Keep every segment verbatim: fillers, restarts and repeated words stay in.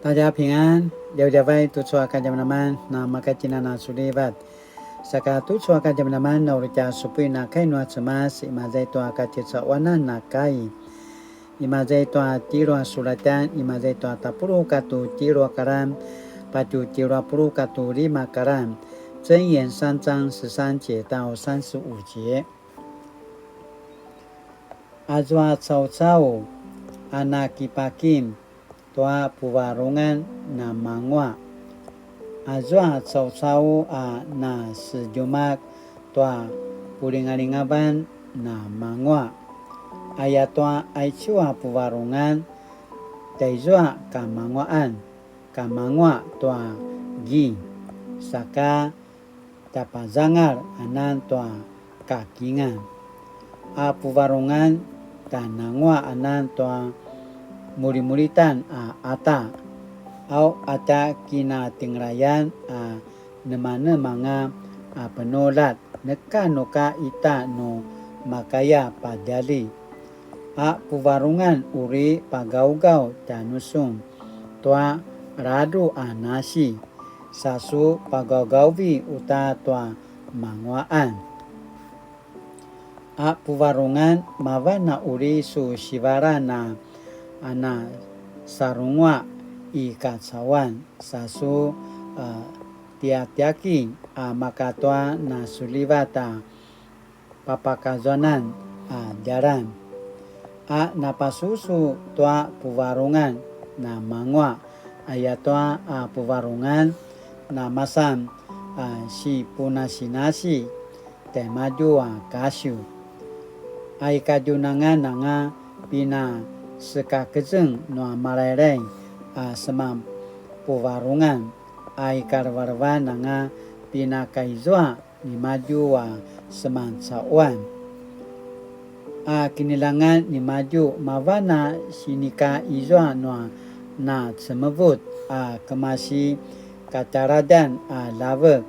大家平安, djavadjavay tucu a kadjamadjaman na makatjinan a sulivat. Saka tucu a kadjamadjaman na uri tja supuin a kai nua Cemas, imaza i tua katjecaquanan a kai. Imaza i tua tjelu a sulatjan, imaza i tua tapuluq katua tjelu a karan, patje tjelu a puluq katua lima karan. 箴言三章十三節到三十五節。 Azua caucau a nakipakim tua puvarungan namanguaq. Azua caucau a nasedjumak tua pulingalingavan namanguaq. Ayatua aicu a puvarungan, tjaizua kamanguaqan, kamanguaq tua gin, saka tjapazangal anan tua kakingan. A puvarungan, tjananguaq anan tua mulimulitan a qata, au a tja kinatjengelayan a nemanemanga a penuljat, neka nu ka ita nu makaya padjali. A puvarungan uri pagaugaw tjanusun tua ladruq a nasi, sa su pagaugauvi uta tua manguaqan. A puvarungan, mavan a uri su sivalan a, a nasarunguaq i kacauan, sa su, a, tjatjaki a maka tua nasulivat a papakazuanan a djalan. A napasusu tua puvarungan namanguaq, ayatua a puvarungan namasan a sipunasinasi tjaimadju a kasiw. A i kadjunangan anga pinasekakezeng nua malaylay a seman puvarungan, a i kalevelevan anga pinakaizua nimadju a seman cauan. A kinilangan nimadju, mavan a sinika izua nua nacemevut a kemasi katjaladjan a lavek,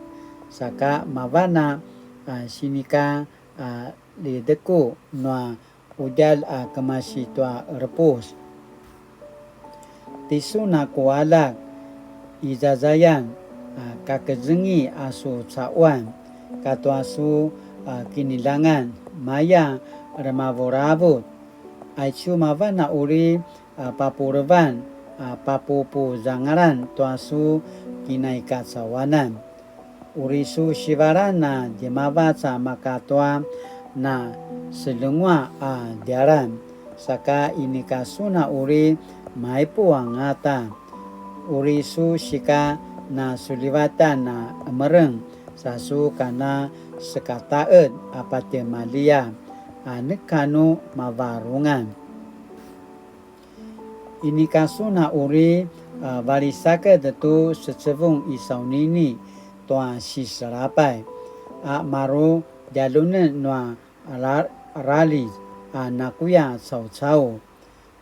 saka mavan a, a sinika, a, lideku nua qudjalj a kemasi tua qerepus. Tisun a ku aljak, izazayan, a, kakezengi a su cauan, katua su, a, kinilangan, maya remavuravut. Aicu mavan a uri, a, papulevan, a, papupuzangalan tua su kinaikacauanan. Uri su sivalan a djemavac a maka tua na seljenguaq a djalan, saka inika sun a uri maipuq angata. Uri su sika na sulivatan a emereng, sa su kana sekataqed a patje malia, a neka nu mavarungan. Inika sun a uri, a, valisaked tu secevung i saunini tua siselapay, a maru djalunen nua ra-, raljiz a nakuya caucau.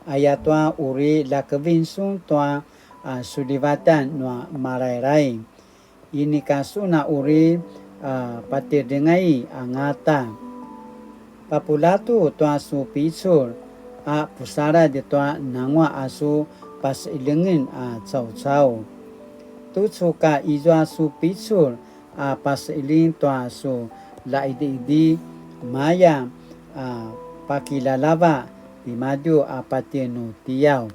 Ayatua uri lakevin sun tua, a, sulivatan nua malaylay. Inika sun a uri, a, patidringai angata. Papuljatu tua su picul, a pusaladj tua nanguaq a su paseqeljingen a caucau. Tucu ka izua su picul a paseqeljing tua su laqidiqidi, maya, a, pakilalava timadju a patje nu tiyaw.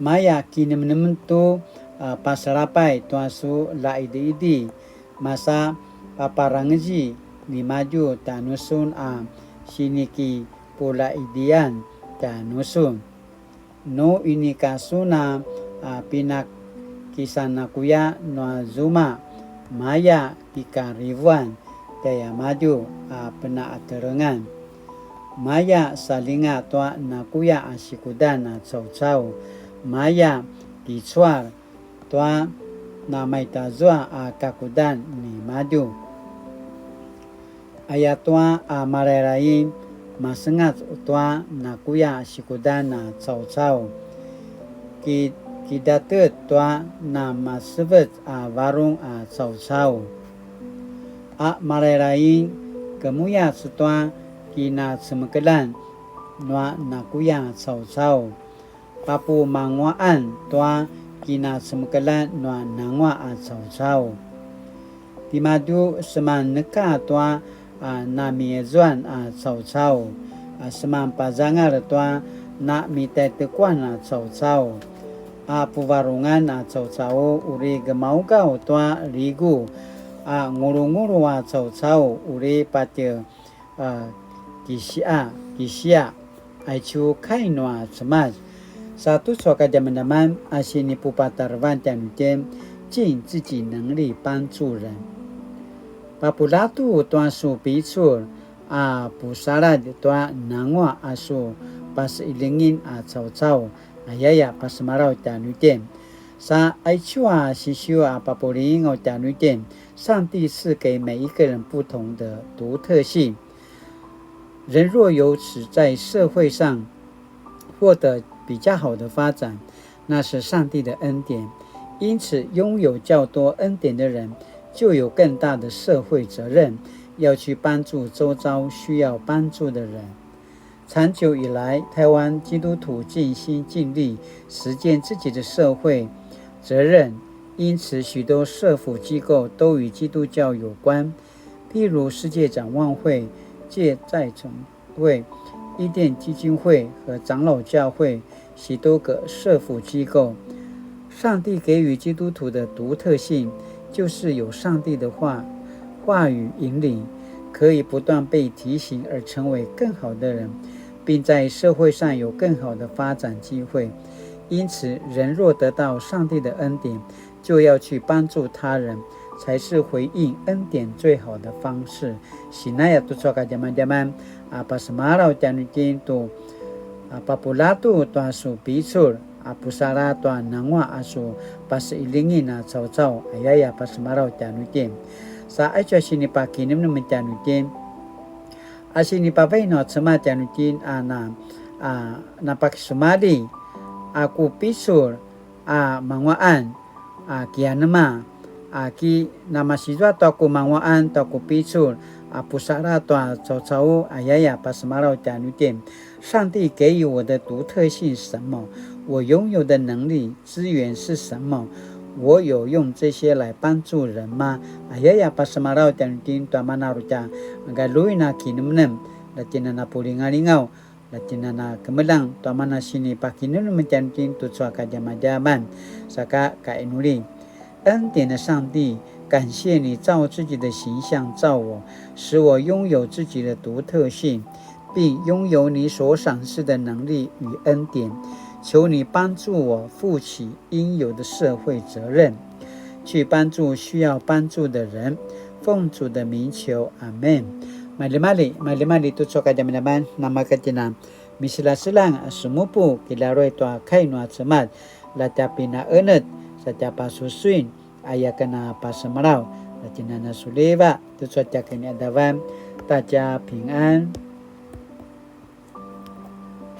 Maya kinemenem tu, a, pasalapay tua su laqidiqidi, masa paparangezi nimadju tjanusun a sinikipulaqidian tjanusun. Nu inika sun a, a, pinakisanakuya nua zuma, maya kikarivuan tjaiamadju a penaqatelengan. Maya saljinga tua nakuya a sikudan a caucau, maya kicual tua namaitazua a kakudan nimadju. Ayatua a malaylay, masengac tua nakuya sikudan a caucau. Ki-, kidatet tua namasevec a varung a caucau. A malaylay, kemuyac tua kinacemekeljan nua nakuya caucau. papumanguaqan tua kinacemekeljan nua nanguaq a caucau. Timadju seman neka tua a namiezuan a caucau, a seman pazangal tua namitaitekuan a caucau, a puvarungan a caucau uri gemaugaw tua ligu, a ngulungulu a caucau uri patje a kisia, kisia. Aicu kai nua Cemas. Sa tucu a kadjamadjaman a sinipupatarevan tjanuitjen, 尽自己能力帮助人. Papuljatu tua su picul a pusaladj tua nanguaq a su pasiljingin a caucau, ayaya pasemalaw tjanuitjen. Sa aicu a sisiu a papulingaw tjanuitjen, 上帝赐给每一个人不同的独特性。人若由此在社会上获得比较好的发展，那是上帝的恩典。因此，拥有较多恩典的人，就有更大的社会责任，要去帮助周遭需要帮助的人。长久以来，台湾基督徒尽心尽力实践自己的社会责任，因此许多社福机构都与基督教有关，譬如世界展望会、芥菜种会、伊甸基金会和长老教会，许多个社福机构。上帝给予基督徒的独特性，就是有上帝的话，话语引领，可以不断被提醒而成为更好的人，并在社会上有更好的发展机会。因此，人若得到上帝的恩典，就要去帮助他人，才是回应恩典最好的方式。Sinaya tucu a kadjamadjaman, a pasemalaw tjanuitjen tu, a papuljatu tua su picul, a pusaladj tua nanguaq a su pasiljingin a caucau, ayaya pasemalaw tjanuitjen. Sa aicu a sinipakinemnem tjanuitjen, a sinipavai nua Cemas tjanuitjen a na, a napakisumalji, a ku picul, a manguaqan, a kianema, a ki namasizua tua ku manguaqan tua ku picul, a pusaladj tua caucau, ayaya pasemalaw tjanuitjen. 上帝给予我的独特性是什么？我拥有的能力、资源是什么？我有用这些来帮助人吗？Ayaya pasemalaw tjanuitjen tua mana uri tja galjuin a kinemnem, la tjinana pulingalingaw, la tjinana kemeljang tua mana sinipakinemnem tjanuitjen tucu a kadjamadjaman, saka kainuli. 恩典的上帝，感谢你照自己的形象造我，使我拥有自己的独特性，并拥有你所赏赐的能力与恩典。求你帮助我负起应有的社会责任，去帮助需要帮助的人。奉主的名求，阿们。Maljimalji, maljimalji tucu a kadjamadjaman, namaka tjina misilaselang a semupu kilaruay tua kai nua Cemas, la tja pinaenetj, sa tja pasusuin, aya ken a pasemalaw, la tjinana suliva, tucu a tja kiniadavan, ta tja pingan.